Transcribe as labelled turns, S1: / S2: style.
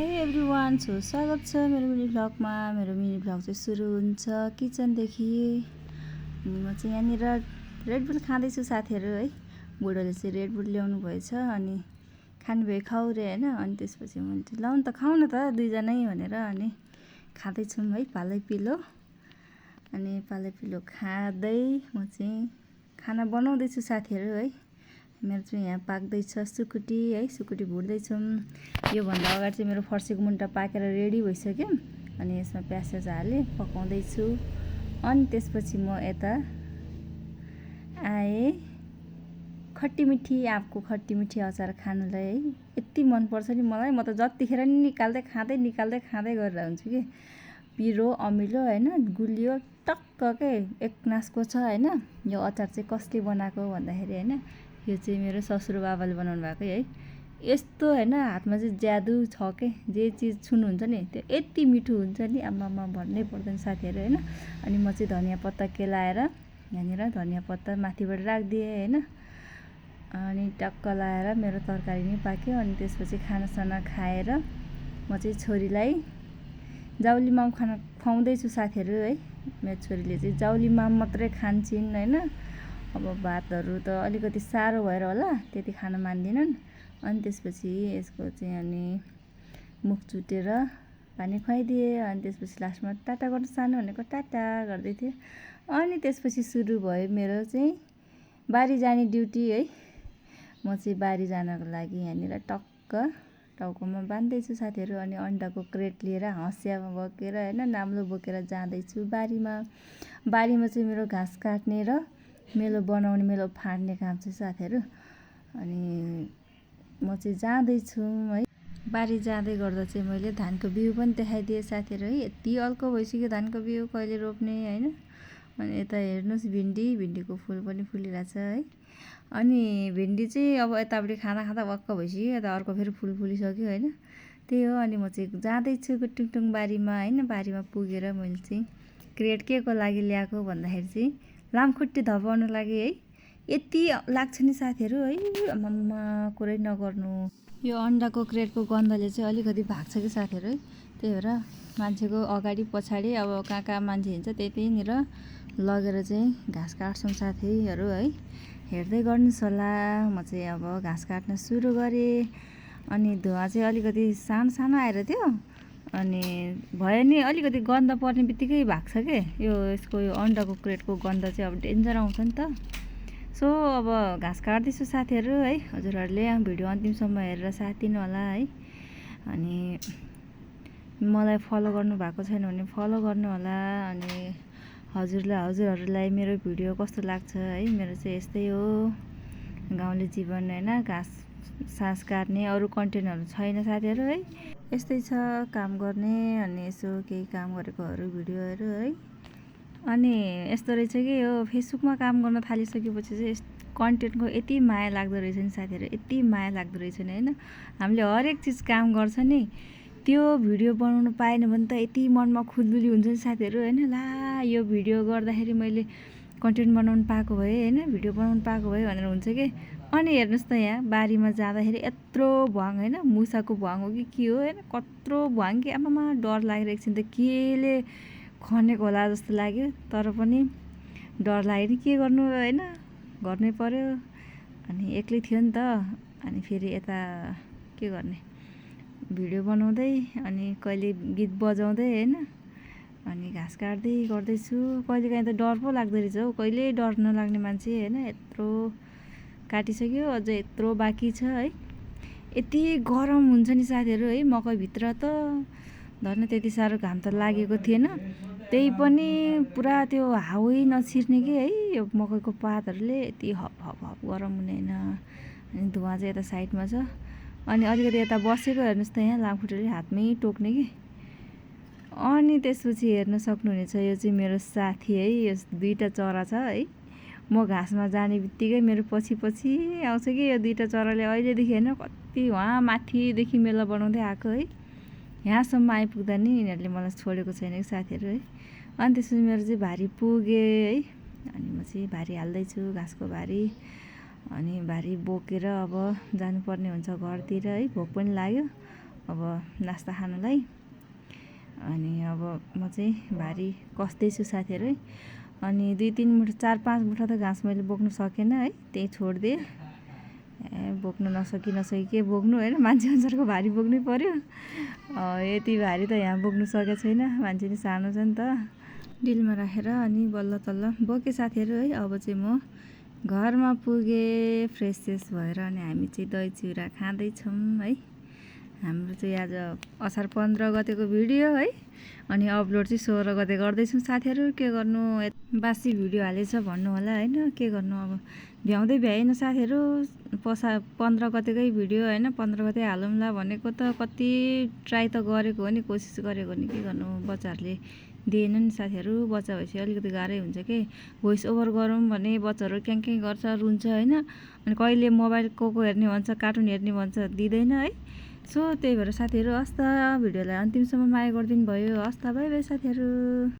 S1: हे everyone, so स्वागत छ मेरो मिनी भ्लगमा। मेरो मिनी भ्लग चाहिँ सुरु हुन्छ किचनदेखि। म चाहिँ यहाँनिर रेड बुल खाँदैछु साथीहरू है। बुढोले चाहिँ रेड बुल ल्याउनु भएछ अनि खानुभयो खाऊ रे होइन। अनि त्यसपछि म चाहिँ लाउनु त खाउँ न त दुईजनै भनेर अनि खाँदैछौँ है पालै पिलो। अनि पालै पिलो खाँदै म चाहिँ खाना बनाउँदैछु साथीहरू है। मेरो चाहिँ यहाँ पाक्दैछ सुकुटी है, सुकुटी भुट्दैछौँ। योभन्दा अगाडि चाहिँ मेरो फर्सीको मुन्टा पाकेर रेडी भइसक्यो। अनि यसमा प्याज हालेँ पकाउँदैछु। अनि त्यसपछि म यता आएँ खट्टी मिठी आँपको खट्टी मिठी अचार खानुलाई है। यति मनपर्छ नि मलाई, म त जतिखेर नि निकाल्दै खाँदै गरेर हुन्छु कि। पिरो अमिलो होइन, गुलियो टक्क के एक नासको छ होइन। यो अचार चाहिँ कसले बनाएको भन्दाखेरि होइन, यो चाहिँ मेरो ससुरो बाबाले बनाउनु भएको है। यस्तो होइन हातमा चाहिँ जादु छ के, जे चिज छुनुहुन्छ नि त्यो यति मिठो हुन्छ नि आमामा भन्नै पर्दैन साथीहरू होइन। अनि म चाहिँ धनियाँ पत्ता केलाएर यहाँनिर धनियाँ पत्ता माथिबाट राखिदिएँ होइन। अनि टक्क लाएर मेरो तरकारी नि पाक्यो। अनि त्यसपछि खानासाना खाएर म चाहिँ छोरीलाई जाउली माम खाना खुवाउँदैछु साथीहरू है। मेरो छोरीले चाहिँ जाउली माम मात्रै खान्छन् होइन। अब भातहरू त अलिकति साह्रो भएर होला त्यति खान मान्दिनन्। अनि त्यसपछि यसको चाहिँ अनि मुख चुटेर पानी खुवाइदिएँ। अनि त्यसपछि लास्टमा टाटा गर्नु सानो भनेको टाटा गर्दै थियो। अनि त्यसपछि सुरु भयो मेरो चाहिँ बारी जाने ड्युटी है। म चाहिँ बारी जानको लागि यहाँनिर टक्क टाउकोमा बान्दैछु साथीहरू। अनि अन्डाको क्रेट लिएर हँसियामा बोकेर होइन, नाम्लो बोकेर जाँदैछु बारीमा। बारीमा चाहिँ मेरो घाँस काट्ने र मेलो बनाउने मेलो फाड्ने काम छ साथीहरू। अनि म चाहिँ जाँदैछु है। बारी जाँदै गर्दा चाहिँ मैले धानको बिउ पनि देखाइदिएँ साथीहरू है। यति अल्को भइसक्यो धानको बिउ कहिले रोप्ने होइन। अनि यता हेर्नुहोस् भिन्डीको फुल पनि फुलिरहेछ है। अनि भिन्डी चाहिँ अब यतापट्टि खाँदा वक्क भइसक्यो, यता अर्को फेरि फुल फुलिसक्यो होइन। त्यही हो। अनि म चाहिँ जाँदैछु गुटुङटुङ बारीमा होइन। बारीमा पुगेर मैले चाहिँ क्रेट के को लागि ल्याएको भन्दाखेरि चाहिँ लामखुट्टे धपाउनु लागि है। यति लाग्छ नि साथीहरू है, आम्मामा कुरै नगर्नु। यो अन्डाको क्रेटको गन्धले चाहिँ अलिकति भाग्छ कि साथीहरू है। त्यही भएर मान्छेको अगाडि पछाडि अब कहाँ मान्छे हिँड्छ त्यहीँनिर लगेर चाहिँ घाँस काट्छौँ साथीहरू है। हेर्दै गर्नुहोस् होला। म चाहिँ अब घाँस काट्न सुरु गरेँ। अनि धुवा चाहिँ अलिकति सानो आएर थियो। अनि भयो नि अलिकति गन्ध पर्ने बित्तिकै भाग्छ के यो यसको यो अन्डाको क्रेटको गन्ध चाहिँ अब डेन्जर आउँछ नि त। सो अब घाँस काट्दैछु साथीहरू है। हजुरहरूले भिडियो अन्तिमसम्म हेरेर साथ दिनु होला है। अनि मलाई फलो गर्नु भएको छैन भने फलो गर्नु होला। अनि हजुरहरूलाई मेरो भिडियो कस्तो लाग्छ है। मेरो चाहिँ यस्तै हो गाउँले जीवन होइन, घाँस काट्ने अरू कन्टेन्टहरू छैन साथीहरू है। यस्तै छ काम गर्ने अनि यसो केही काम गरेकोहरू भिडियोहरू है। अनि यस्तो रहेछ कि यो फेसबुकमा काम गर्न थालिसकेपछि चाहिँ कन्टेन्टको यति माया लाग्दो रहेछ नि साथीहरू, यति माया लाग्दो रहेछ नि होइन। हामीले हरेक चिज काम गर्छ नि, त्यो भिडियो बनाउनु पाएन भने त यति मनमा खुल्दुली हुन्छ नि साथीहरू होइन। ला यो भिडियो गर्दाखेरि मैले कन्टेन्ट बनाउनु पाएको भए होइन, भिडियो बनाउनु पाएको भए भनेर हुन्छ कि। अनि हेर्नुहोस् त यहाँ बारीमा जाँदाखेरि यत्रो भुवाङ होइन, मुसाको भुवाङ हो कि के हो होइन, कत्रो भुवाङ कि आमामा डर लागेर एकछिन त केले खनेको होला जस्तो लाग्यो। तर पनि डर लाग्यो नि के गर्नु होइन, गर्नै पर्यो। अनि एक्लै थियो नि त। अनि फेरि यता के गर्ने भिडियो बनाउँदै अनि कहिले गीत बजाउँदै होइन। अनि घाँस काट्दै गर्दैछु। कहिलेकाहीँ त डर पो लाग्दो रहेछ हौ, कहिले डर नलाग्ने मान्छे होइन। यत्रो काटिसक्यो अझै यत्रो बाँकी छ है। यति गरम हुन्छ नि साथीहरू है। मकैभित्र त धन्न त्यति साह्रो घाम त लागेको थिएन, त्यही पनि पुरा त्यो हावै नछिर्ने कि है यो मकैको पातहरूले यति हप गरम हुने होइन। अनि धुवा चाहिँ यता साइडमा छ। अनि अलिकति यता बसेको हेर्नुहोस् त यहाँ लामखुट्टेले हातमै टोक्ने कि। अनि त्यसपछि हेर्न सक्नुहुनेछ यो चाहिँ मेरो साथी है। यो दुईवटा चरा छ है। म घाँसमा जाने बित्तिकै मेरो पछि आउँछ कि यो दुईवटा चराले। अहिलेदेखि होइन कति वहाँ माथिदेखि मेला बनाउँदै आएको है। यहाँसम्म आइपुग्दा नि यिनीहरूले मलाई छोडेको छैन कि साथीहरू है। अनि त्यसपछि मेरो चाहिँ भारी पुगे है। अनि म चाहिँ भारी हाल्दैछु घाँसको भारी। अनि भारी बोकेर अब जानुपर्ने हुन्छ घरतिर है। भोक पनि लाग्यो। अब नास्ता खानलाई। अनि अब म चाहिँ भारी कस्दैछु साथीहरू है। अनि 2-3 मुठा 4-5 मुठा त घाँस मैले बोक्नु सकेन है, त्यही छोडिदिएँ। बोक्नु नसकी के बोक्नु होइन, मान्छे अनुसारको भारी बोक्नै पर्यो। यति भारी त यहाँ बोक्नु सकेको छैन, मान्छे नि सानो छ नि त। डिलमा राखेर अनि बल्ल तल्ल बोकेँ साथीहरू है। अब चाहिँ म घरमा पुगेँ फ्रेस सेस भएर। अनि हामी चाहिँ दही चिउरा खाँदैछौँ है। हाम्रो चाहिँ आज असार 15 गतेको भिडियो है। अनि अपलोड चाहिँ 16 गते गर्दैछौँ साथीहरू। के गर्नु, बासी भिडियो हालेछ भन्नु होला होइन, के गर्नु अब भ्याउँदै भ्याएन साथीहरू। 15 गतेकै भिडियो होइन, 15 गते हालौँला भनेको त कति ट्राई त गरेको हो नि, कोसिस गरेको नि, के गर्नु बच्चाहरूले दिएन नि साथीहरू। बच्चा भएपछि अलिकति गाह्रै हुन्छ कि भोइस ओभर गरौँ भने बच्चाहरू क्याङ गर्छ, रुन्छ होइन। अनि कहिले मोबाइल को हेर्ने भन्छ, कार्टुन हेर्ने भन्छ, दिँदैन है। सो त्यही भएर साथीहरू हस् त भिडियोलाई अन्तिमसम्म माया गरिदिनु भयो। हस् त बाई बाई साथीहरू।